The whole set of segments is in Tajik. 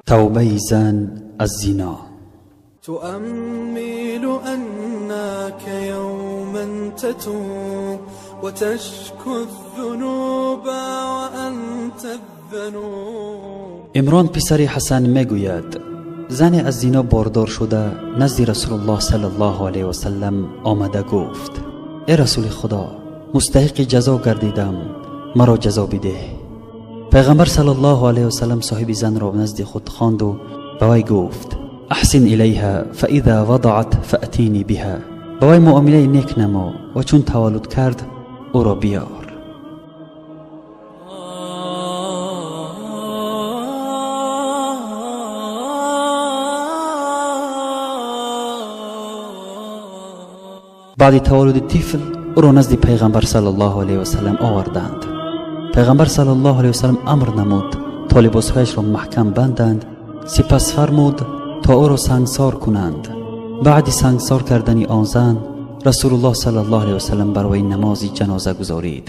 Тавбаи зан аз зино. تؤمل أنك يوما تتوب وتشكو الذنوب وأنت الذنوب. Имрон писари Ҳасан мегӯяд: зане аз зино бордор шуда назди Расулуллоҳ саллаллоҳу алайҳи васаллам омада гуфт: э Расули Худо, мустаҳиқи ҷазо гардидам, маро ҷазо бидеҳ. Пайғамбар саллаллоҳу алайҳи васаллам соҳиби занро назди худ хонду ба вай гуфт: аҳсин илайҳа фаиза вадаат фаатини биҳа. Ба вай муомилаи нек намо ва чун таваллуд кард ӯро биёр. Баъди таваллуди тифл ӯро назди пайғамбар саллаллоҳу алайҳи васаллам оварданд. Пайғамбар саллаллоҳу алайҳи васаллам амр намуд то либосҳояшро маҳкам банданд, сипас фармуд то ӯро сангсор кунанд. Баъди сангсор кардани он зан, Расулуллоҳ саллаллоҳу алайҳи васаллам бар вай намози ҷаноза гузорид.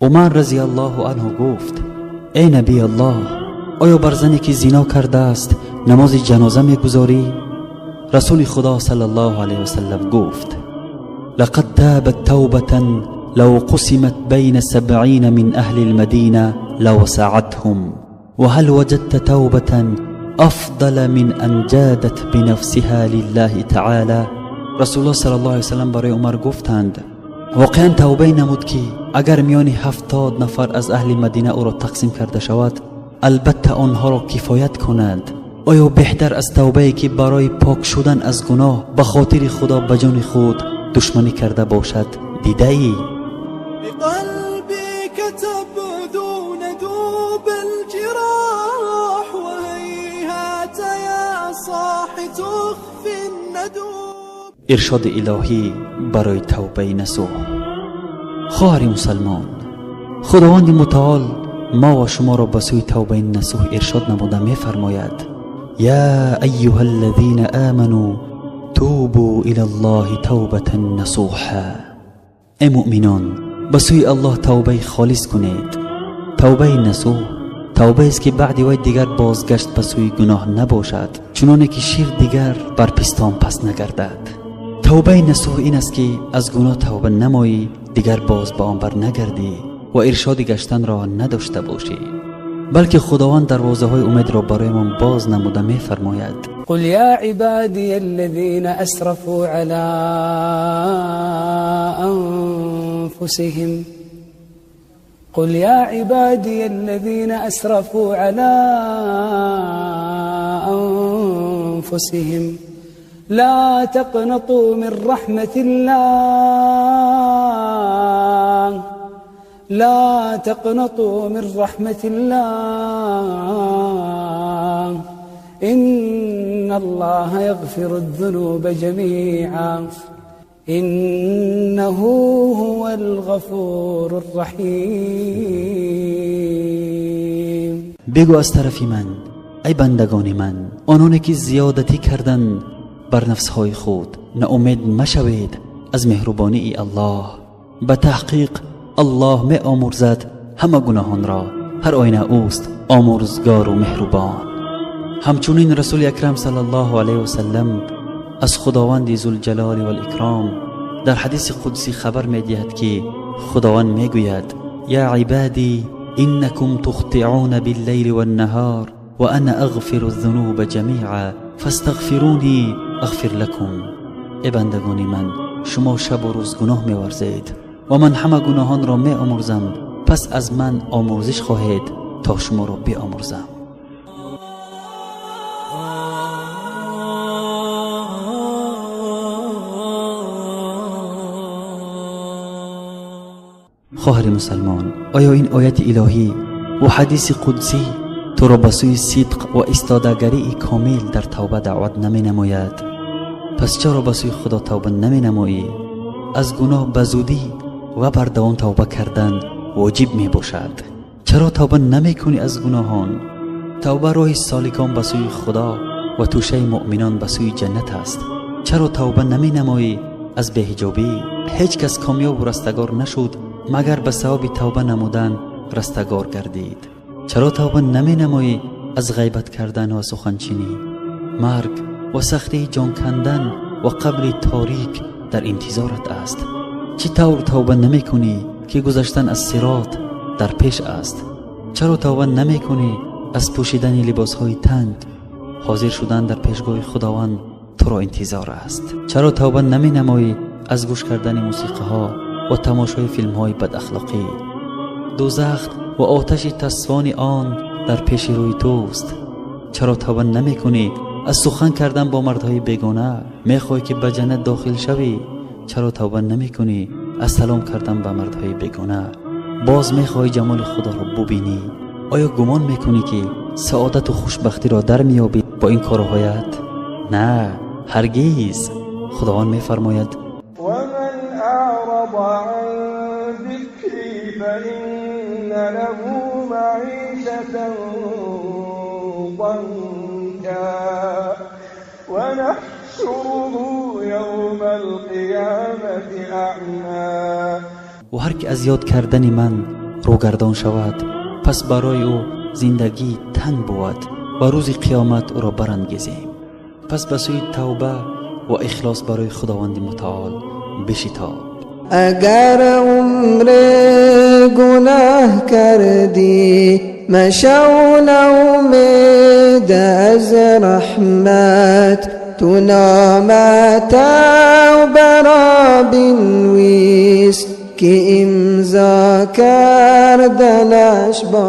Умар разияллоҳу анҳу гуфт: эй набии Аллоҳ, оё бар зане ки зино кардааст намози ҷаноза мегузорӣ? Расули Худо саллаллоҳу алайҳи васаллам гуфт: لقد تابت توبة لو قسمت بين 70 من أهل المدينة لوسعتهم، وهل وجدت توبة أفضل من أن جادت بنفسها لله تعالى؟ Расулуллоҳ саллаллоҳу алайҳи васаллам барои Умар гуфтанд: воқеан тавбае намуд ки агар миёни 70 нафар аз аҳли Мадина ӯро тақсим карда шавад, албатта онҳоро кифоят кунад. Оё беҳтар аз тавбае ки барои пок шудан аз гуноҳ ба хотири Худо ба ҷони худ душманӣ карда бошад дидаӣ? بقلبك تبدو ندوب الجراح وهيهات يا صاح تخفي الندوب. Иршоди илоҳӣ барои тавбаи насӯҳ. Хоҳари мусалмон, Худованди мутаол мо ва шуморо ба сӯи тавбаи насӯҳ иршод намуда мефармояд: я айюҳа аллазина аману тубу ила Аллоҳи тавбатан насуҳа. Э муъминон, ба сӯи Аллоҳ тавбаи холис кунед. Тавбаи насӯҳ тавбаест ки баъди вай дигар бозгашт ба сӯи гуноҳ набошад, чуноне ки шир дигар бар пистон пас нагардад. Тавбаи насӯҳ ин аст ки аз гуноҳ тавба намоӣ, дигар боз ба он бар нагардӣ ва иршоди гаштанро надошта бошӣ, балки Худованд дарвозаҳои умедро бароямон боз намуда мефармояд: قل يا عبادي الذين أسرفوا على أنفسهم قل يا عبادي الذين أسرفوا على أنفسهم لا تقنطوا من رحمة الله لا تقنطوا من رحمة الله إن الله يغفر الذنوب جميعا إنه هو الغفور الرحيم. بگو از طرف من، ای بندگان من، آنانی که زیادتی کردند بر نفسهای خود، ناامید مشوید از مهربانی الله. به تحقیق الله می آمرزد همه گناهان را، هر آینه اوست آمرزگار و مهربان. همچنین رسول اکرم صلی الله علیه و سلم از خداوند ذوالجلال و الاکرام در حدیث قدسی خبر می دهد که خداوند می گوید: یا عبادی انکم تخطئون باللیل والنهار وانا اغفر الذنوب جمیعا فاستغفرونی اغفر لکم. ای بندگان من، شما شب و روز گناه می ورزید و من همه گناهان را می آمرزم، پس از من آمرزش خواهید تا شما را بیامرزم. خواهر مسلمان، آیا این آیت الهی و حدیث قدسی تو را به سوی صدق و ایستادگری کامل در توبه دعوت نمی نماید؟ پس چرا به سوی خدا توبه نمی نمایی؟ از گناه به زودی و بر دوام توبه کردن واجب می باشد. چرا توبه نمی کنی از گناهان؟ توبه راه سالکان به سوی خدا و توشه مؤمنان به سوی جنت است. چرا توبه نمی نمایی از بی‌حجابی؟ هیچ کس کامیاب و رستگار نشد مگر به سبب توبه نمودن растагор гардид. Чаро тавба наменамоӣ аз ғайбат кардан ва суханчинӣ? Марг ва сахтии ҷон кандан ва қабри торик дар интизорат аст. Чӣ тавр тавба намекунӣ ки гузаштан аз сирот дар пеш аст? Чаро тавба намекунӣ аз пӯшидани либосҳои танг? Ҳозир шудан дар пешгоҳи Худованд туро интизор аст. Чаро тавба наменамоӣ аз гӯш кардани мусиқиҳо ва тамошои филмҳои бадахлоқӣ? Дӯзах ва оташи тасвони он дар пеши рӯи туст. Чаро тавба намекунӣ аз сухан кардан бо мардҳои бегона? Мехоҳӣ ки ба ҷаннат дохил шавӣ? Чаро тавба намекунӣ аз салом кардан ба мардҳои бегона? Боз мехоҳӣ ҷамоли Худоро бубинӣ? Оё гумон мекунӣ ки саодату хушбахтиро дар меёбӣ бо ин корҳоят? На, ҳаргиз. Худованд мефармояд: ومن أعرض عن ذكري فإن له معيشة ضنكا ونحشره يوم القيامة أعمى. Ва ҳар ки аз ёд кардани ман рӯгардон шавад, пас барои ӯ зиндагӣ танг бувад ва рӯзи қиёмат ӯро барангезем. Пас ба сӯи тавба ва ихлос барои Худованди Мутаол бишитоб. Агар умр гуноҳ кардӣ, машав ноумед аз раҳмат, ту номаи тавбаро бинавис ки имзо карданаш бо